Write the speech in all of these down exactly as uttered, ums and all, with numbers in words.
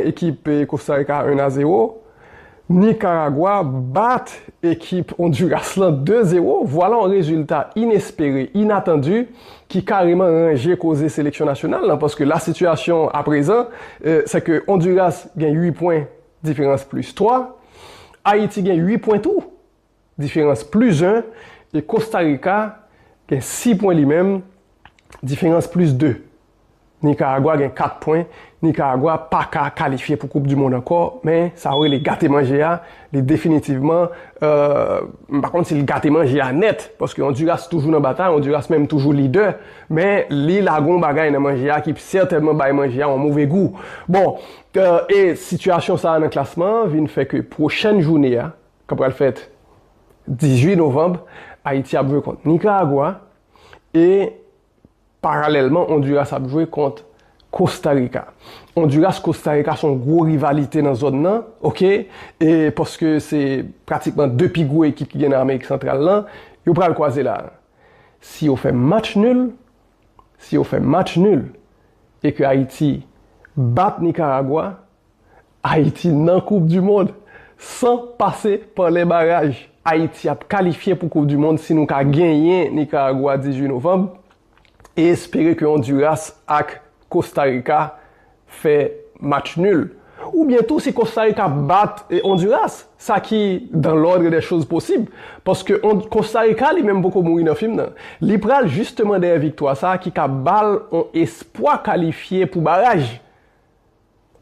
ekip eh, Costa Rica un à zéro. Nicaragua bat ekip Honduras lan deux zéro. Vwala yon rezilta inespere, inatandi, ki kareman ranje koze seleksyon nasyonal lan, paske la sitiyasyon aprezan, eh, se ke Honduras gen uit pwen, diferans plis twa. Ayiti gen uit pwen tou, diferans plis en. E Costa Rica gen sis pwen li menm, diferans plis de. Nicaragua gen kat pwen. Nicaragua pa ka kalifye pou Koup di Mond ankò, men sa yo rele gate manje a, li definitivman, euh, m pa konn si l gate manje a nèt, paske Honduras toujou nan batay, Honduras menm toujou lidè, men li lage yon bagay nan manje a ki sètènman bay manje a yon move gou. Bon, euh, e sitiyasyon sa a nan klasman an vin fè ke pwochèn jounen an, k ap pral fèt dizuit novanm, Ayiti ap jwe kont Nicaragua, e paralèlman, Honduras ap jwe kont Costa Rica. Honduras, Costa Rica se yon gwo rivalite nan zòn nan, oke? E paske se pratikman de pi gwo ekip ki gen nan Amerik Santral lan, yo pral kwaze la. Si yo fè match nil, si yo fè match nil, e ke Ayiti bat Nicaragua, Ayiti nan Koup di Mond san pase pa lè baraj. Ayiti ap kalifye pou Koup di Mond si nou ka genyen Nicaragua dizuit novanm e espere ke Honduras ak Costa Rica fè match nil. Oubyen tou si Costa Rica bat eh, Honduras, sa ki dans l'ordre des choses possibles, paske Hon- Costa Rica li menm poko mouri nan fim nan. Li pral jisteman dèyè viktwa sa ki ka ba l yon espwa kalifye pou baraj.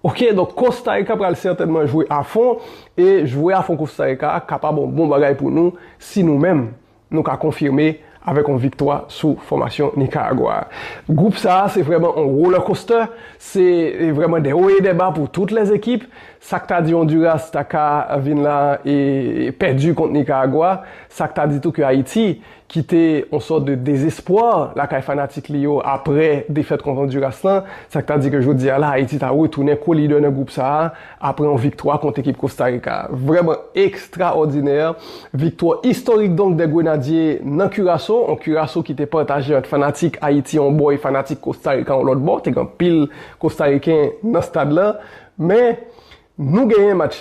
Oke, donk Costa Rica pral sètènman jwe a fon, e jwe a fon Costa Rica a kapab yon bon bagay pou nou si nou menm nou ka konfime avèk yon viktwa sou fòmasyon Nicaragua a. Gwoup sa a se vrèman yon roller coaster, se vrèman de wo e de ba pou tout lèzekip. Sa k ta di Honduras ta ka vin la e pèdi kont Nicaragua, sa k ta di tou ke Ayiti ki te yon sòt de dezespwa lakay fanatik li yo apre defèt kont Honduras lan. Sa k ta di ke jodi a la, Ayiti ta retounen ko-lidè nan gwoup sa a apre yon viktwa kont ekip Costa Rica. Vrèman ekstraòdinè. Viktwa istorik donk dè Grenadye nan Kiraso, yon Kiraso ki te pataje ant fanatik Ayiti yon bò e fanatik Costa Rica yon lòt bò. Te gen anpil Kostariken nan stad lan. Men, nou genyen match